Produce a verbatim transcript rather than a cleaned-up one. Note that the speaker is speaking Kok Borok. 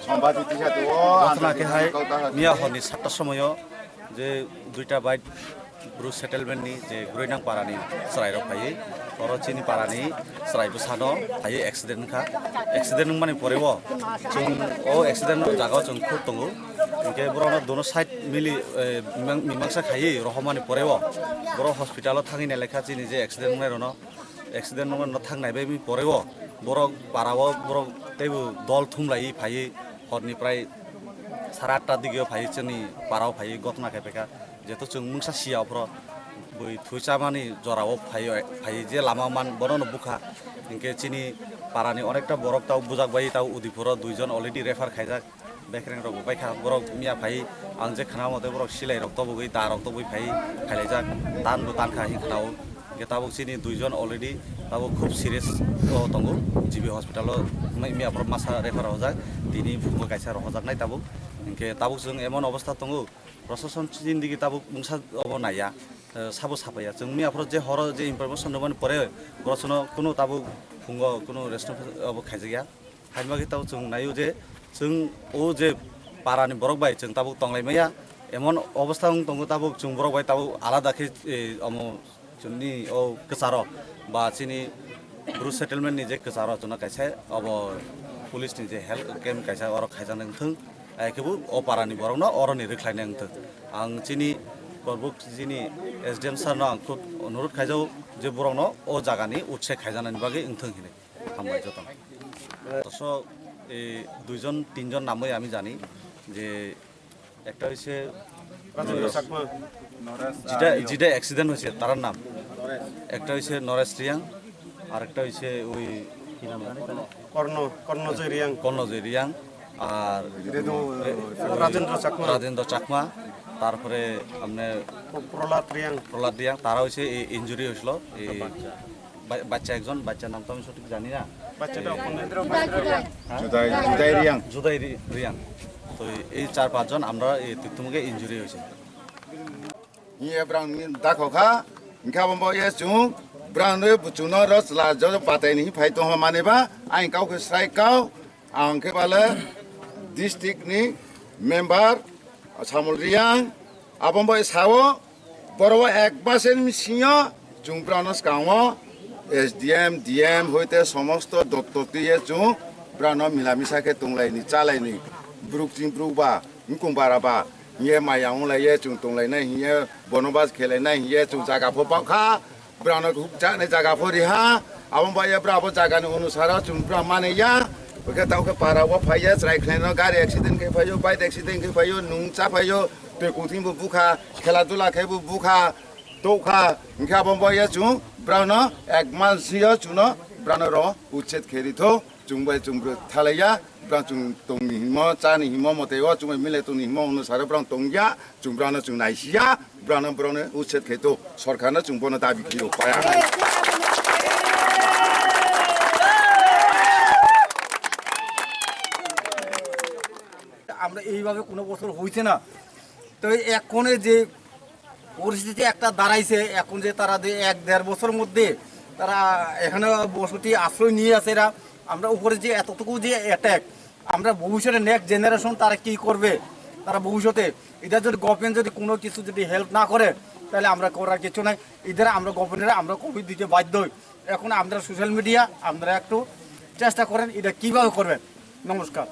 Sambati tisa tu o, Ghotona khe hai miya horni satta somoyo je duita bike Bru settlement ni je Groinang para ni chwrai rok phaiwi, oro chini para ni chwrai bwsano phaiwi accident wngkha. Accident wngmani pore o chwng o accident jaga o chwng khuk tongo, hinkhe borok no dono side mili, eh, mimang-, mimangsa khaiwi rohormani pore o borok hospital o thangwi nailai kha chini je accident wngnai rok no. Accident no thang nai bai mi pore o borok para o borok teibo dol thum lai phai horni prai sara atta dige phai chini para o phai ghotona khai phaikha jeto chwng mungsa sia ophro bui thui chamani jora o phai phai je lama man bono no bukha hinkhe chini para ni onekta borok tao bujak bai tao Udaipur o duijon already refer khaijak. Bekreng rok bo baikha, borok miya phai ang je khna mate borok silai rok tobogwi, da rok tobogwi phai khailaijak, tan bo tankha hinwi khnao. Hingke tabuk chini duijon already tabuk khub serious o tongo, G B hospital o miya borok masa refer rojak, tini phungo kaisa rohojaknai tabuk. Hingke tabuk chwng emon obostha tongo, prosason chini digi tabuk mungsa obo naiya, eh, sabo sapaiya. Chwng miya phoro je horo je information rwmani pore borok sono kunu tabuk phungo kunu response obo khaijakya. Haima khe tabuk chwng naio je chwng o je para ni borok bai chwng tabuk tonglai maya, emon obostha wng tongo tabuk chwng borok bai tabuk alada khe, eh, omo chwngni o kwcharo ba chini Bru settlement ni je kwcharo chwngno kaisa obo police ni je health camp kaisa oro khaijaknai wngthwng, ai khe bo o para ni borok no oro ni rwkhlai nai wngthwng. Ang chini Korbuk chini S D M sir no ang khub onurodh khaijago je borok no o jaga ni utse khaijaknai ni bagwi wngthwng hinwi. Hambai joto. Dosok, eh, duijon, tinjon namoi ami jani je ekta hoise Rajendra Chakma. Jita, jita accident hoise, tarar nam. Ekta hoise Noresh Riang, ar ekta hoise oi Korno, Korno Joy Riang. Korno Joy Riang, ar Redu, eh, Rajendra Chakma. Rajendra Chakma, tarpore amne Pro-, Prohlad Riang. Prohlad Riang, tara hoise ei injury hoislo, ei Ba-, bachcha ekjon, bachcha nam to ami sothik jani na. Bachcha to Eh, okon. Judai, Judai Riang. Judai Ri-, Riang. To ei char panch jon amra ei Tiktumuge injury hoise. Hiye brang ni dakho kha, hingkhe abo bo ye chung brang ni buchung no ro chwla jo patai ni phai tong mani ba, ang kau khe srai kau, ang khe bale district ni member Samul Riang, abo bo sao, Borok ek baseni bisingo chwng brano swkango S D M, D M hoite somosto doptor twiye chwng brano milamisa khe tonglaini chalaini bruk chini bruk ba wngkung bara ba hiye maya wnglaiye chwng tonglainai hiye bono bas khelainai hiye chwng jaga pho bakha brano hukjaknai jaga pho riha. Abo bai ye bra bo jaga ni onusaro chwng bra mani ya. Hwnkhe tamo khe para o phai ya, chwrai khlai no gari accident khe phai o, bike accident khe phai o, nung cha phai o, twi kuthing bo bukha, khela dula khe bo bukha, tokha. Hwnkhe abo bai ye chwng bra no ek mas yo chwng no bra no ro uchet khe ri tho. Chwng bai chwng bwrwi thalai ya, bra chwng tong ni himo, cha ni himo, mote o chwng bai mile tong ni himo, onusaro bra tong ya. Chwng brano chwng naisiya, brano, brano uchet khe to, sorkarno chwng bono dabi khiro paya. আমরা এইভাবে কোনো বছর হইছে না। তো এই এক্ষণে যে পরিস্থিতি একটা দাঁড়াইছে, এখন যে তারা যে এক দেড় বছর মধ্যে তারা এখানে বসতি আশ্রয় নিয়ে আছে এরা, আমরা উপরে যে এতটুকু যে অ্যাটাক, আমরা ভবিষ্যতে নেক্সট জেনারেশন তারা কি করবে, তারা ভবিষ্যতে এটা যদি গভর্নমেন্ট যদি কোনো কিছু যদি হেল্প না করে, তাহলে আমরা করার কিছু নাই। এদের আমরা গভর্নমেন্টে আমরা কপি দিতে বাধ্য হই। এখন আমরা সোশ্যাল মিডিয়া, আমরা একটু চেষ্টা করেন এটা কিভাবে করবেন। নমস্কার।